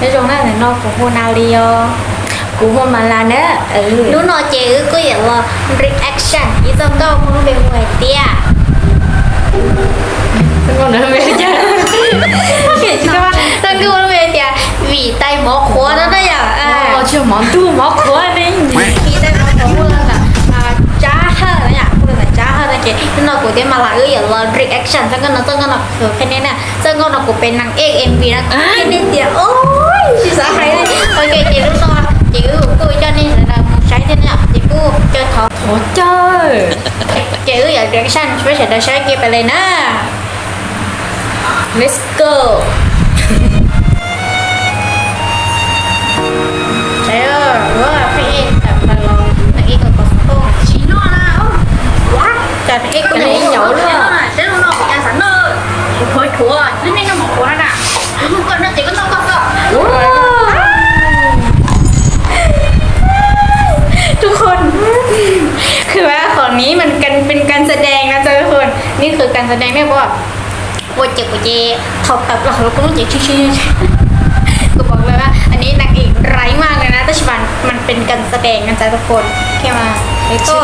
Nyob zoo na, ntawm no kuv hu Natalie os. Kuv hu Malas na. Hnub no ces wb kuj yuav los reaction ib txoj nkauj muaj lub npe hu hais tias, txoj nkauj muaj lub npe tias vim tais mov qhuav no na yom. Tsis mov ntuj mov qhuav ne. Vim tais mov qhuav hu los ntawm Tsab Hawj na yom, hu los ntawm Tsab Hawj no ces hnub no kuv thiab Malas wb yuav los reaction txoj nkauj no, txoj nkauj no qhia nej na, txoj nkauj no kuv pem nas ej M V no qhia nej tias ua tsis xav hais li. Ok ces hnub no ces wb kuj coj nej sawv daws mus saib thiab na yom, ces kuj coj thov thov caw. Ces wb yuav reaction peb sawv daws saib kiag pem li na. Let's go. Saib, ua peb tawm plaws los ntawm ej ko kos xov tooj tsis noj na. Cas ej ko ntawm ej nyaum luaj. Saib no kuv cas xav noj, kuv qhuav qhuav, twb nej noj mov qhuav na. Koj noj ces koj noj koj xwb.ทุกคน คือว่าของนี้มันกันเป็นการแสดงนะจ๊ะทุกคน นี่คือการแสดงเนี่ย เพราะว่า ua ces kuv ces thaum tawm plaws hauv lub koob ces tshwm sim. Kuvบอกเลยว่าอันนี้นางเอกร้ายมากเลยนะ แต่ว่ามันเป็นการแสดงนะจ๊ะทุกคน เข้ามา แล้วก็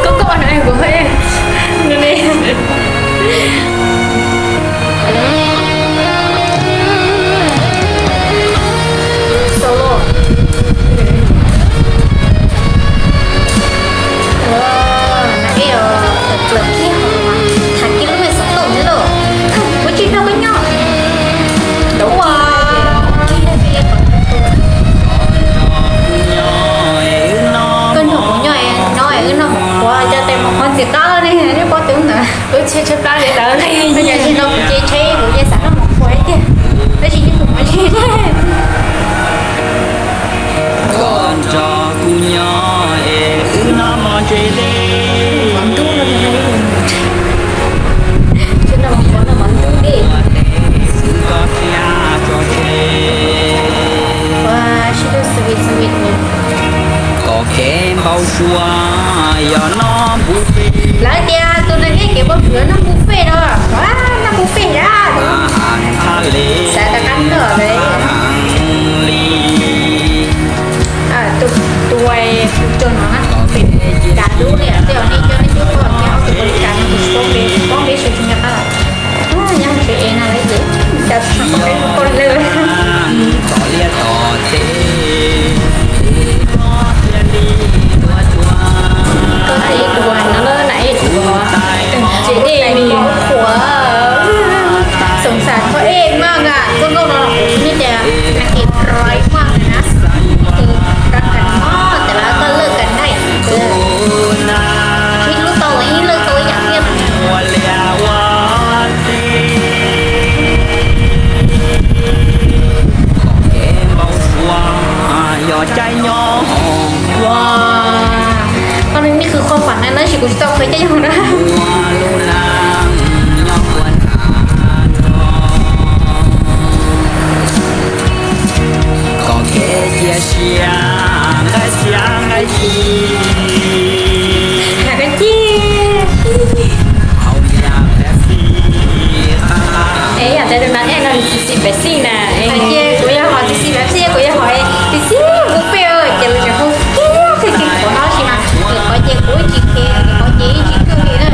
Koj koj no kuv hơi. Solo. Nas ej os, tawm plaws kiag hauv mas tham kiag lub npe xov tooj thiab lauj. Kuv tsis nrog koj nyob. Ua, koj nrog kuv nyob, nyob wb noj mov qhuav, coj tais mov qhuav ntxim qab ne, nej paub tus ntawd. Wb tsheb tsheb plab li lawm. Koj cov tsheb no kuv ces tsheb kuv ces xav noj mov qhuav tiag, tab sis yeej mus mov tsheb thiab. Koj nrog kuv nyob es wb noj mov ntse li. Mov ntub no, tsheb noj mov qhuav noj mov ntub li. Ua, sib hlub sweet sweet. Kom kev npau suav yog noj buffet. Lawv tias tus neeg ej kev npau suav noj buffet no, ua, noj buffet na. Xav rov qab noj li. Tus, tus uas tus coj no na, kav dub li, tej zaum nej cov nej twb paub thiab, tus ua li kav no tus tsis paub npe, paub npe tsis tshua nco qab lawm. Nyob hauv tsev es no lawv ces cov peb poj lawm. Koj tus no na, na ej tus no, tseem dej li qhuav. Xoo xas koj ej maj na, koj nkauj no los kuv tsis nej tias nag kis rai maj na, ces koj kab mob tas lawm koj lawj kab daim, sib hlub tau los yeej lawj tau ib yam thiab. Ua, koj nej khwv qhuav fam na, tab sis kuv tsis tau qhia caij nyoog na. Kom kev cia siab nqaij txiab nqaij ci. Hais koj ci. Hauv yam Pepsi. Es yam ntawd tus nas ej no nws tsis xis Pepsi na. Hais tias kuv yog hom tsis xis Pepsi, kuv yog hom tsis xis buffet ces lawv tseem hu kiag kiag kiag qhov no sis mas lwm qhov ces kuv tsis kheev, lwm qhov ces yeej tsis kawg li na.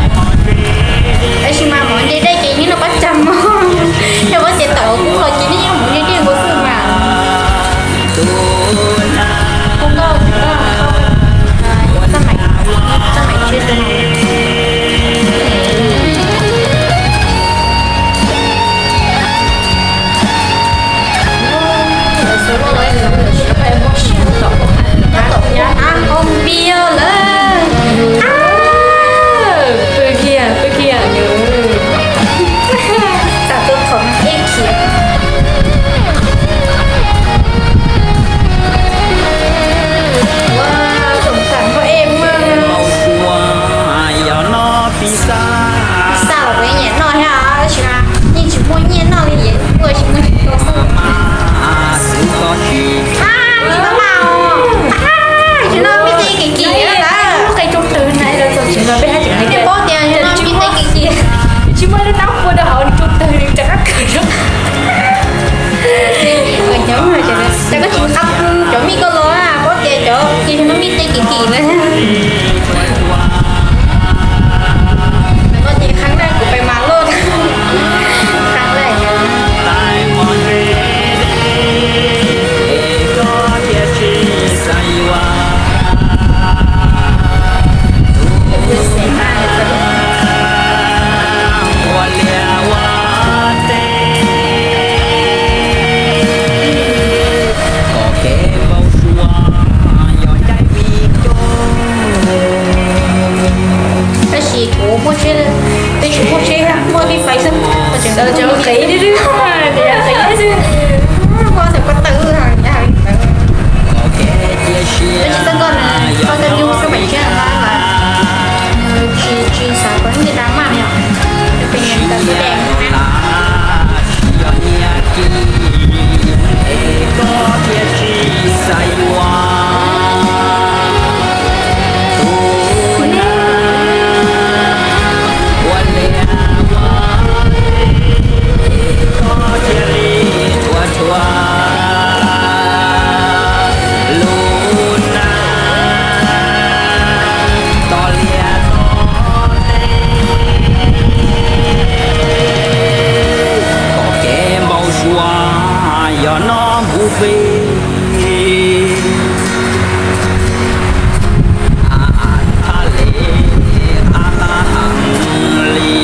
Cas koj tsis qab cov mij koj los, paub tias cov kiag no mij tej kim kim na. Koj ces qhab daj kuv pais mas loj. Qhab daj. Tab sis kuv muaj tsheb, twb tsis muaj tsheb, muaj tib fais xwb. Cov qev xwb, muaj xeem ko taw, tab sis txoj nkoj no, koj coj nyuj xwb mas tsis, tsis xav kom nws da maj li os. Pes tas xwb de. Tom kev npau suav yog noj mus pem, a, a, thaj le, a, a, a, li.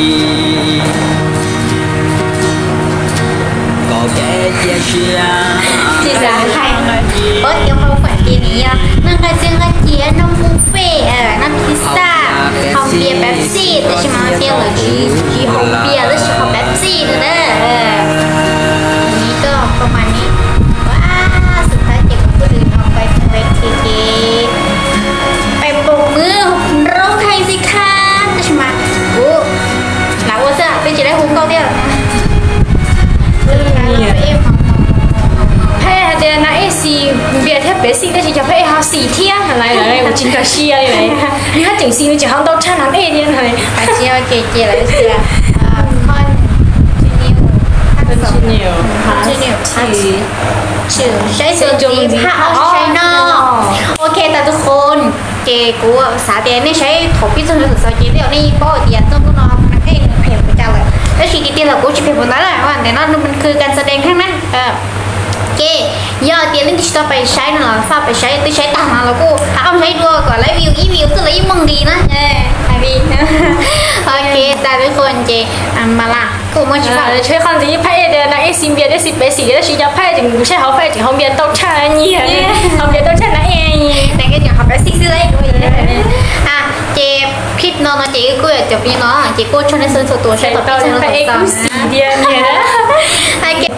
Kom kev cia siab. Tsis xav hais, ua cov hauv fam ces nws yog noj nqaij txias nqaij cias, noj mus pem, noj pizza, haus npias Pepsi, tab sis mas tias lawv tsis, tsis haus npias tab sis haus Pepsi no na. Ni koj koj mas ni, ua, xub thab ces kuv kuj lwm no pais pais ces, pais pom mwb nroo hais xwb khab, tab sis mas kuv lam ua xwb, peb tsis tau hu nkauj thiab. Phab Ej hais tias nas ej xis npias thiab Pepsi tab sis cov Phab Ej ho xis thiab, lawv ua tsis nkag siab li. Nws haj tseem xis nws tseem ho ntau tshaj nas ej thiab no. Continue, continue, continue. Saib txuas ntxiv phab ob saib no. Ok tas tus qhov ces kuv xav tias nej saib thaum pib txog ntua thaum xaus ces nej yeej paub hais tias txoj nkauj no nas ej nws phem npaum cas lawm, tab sis tiag tiag los kuv tsis phem npaum ntawd na, ntawm no nws khwv kas xa dees heev na. Ces yog tias leej twg tsis tau pais saib no los faj pais saib, twb saib tag no los kuj hab saib dua kom laiv view ib view xwb los yeej muaj nqis na. Hais li, ok tas tus qhov ces mas las kuj muaj tsis faj. Tsheb qhov ntxiv Phab Ej tias nas ej xis npias thiab xis Pepsi tab sis cov Phab Ej tseem saib hauv Phab Ej tseem haus npias ntau tshaj nyias, haus npias ntau tshaj nas ej. Ces clip no no ces kuj cov pib no ces kuj tshua nej xwb txhua tus saib tau Phab Ej xis npias nyias.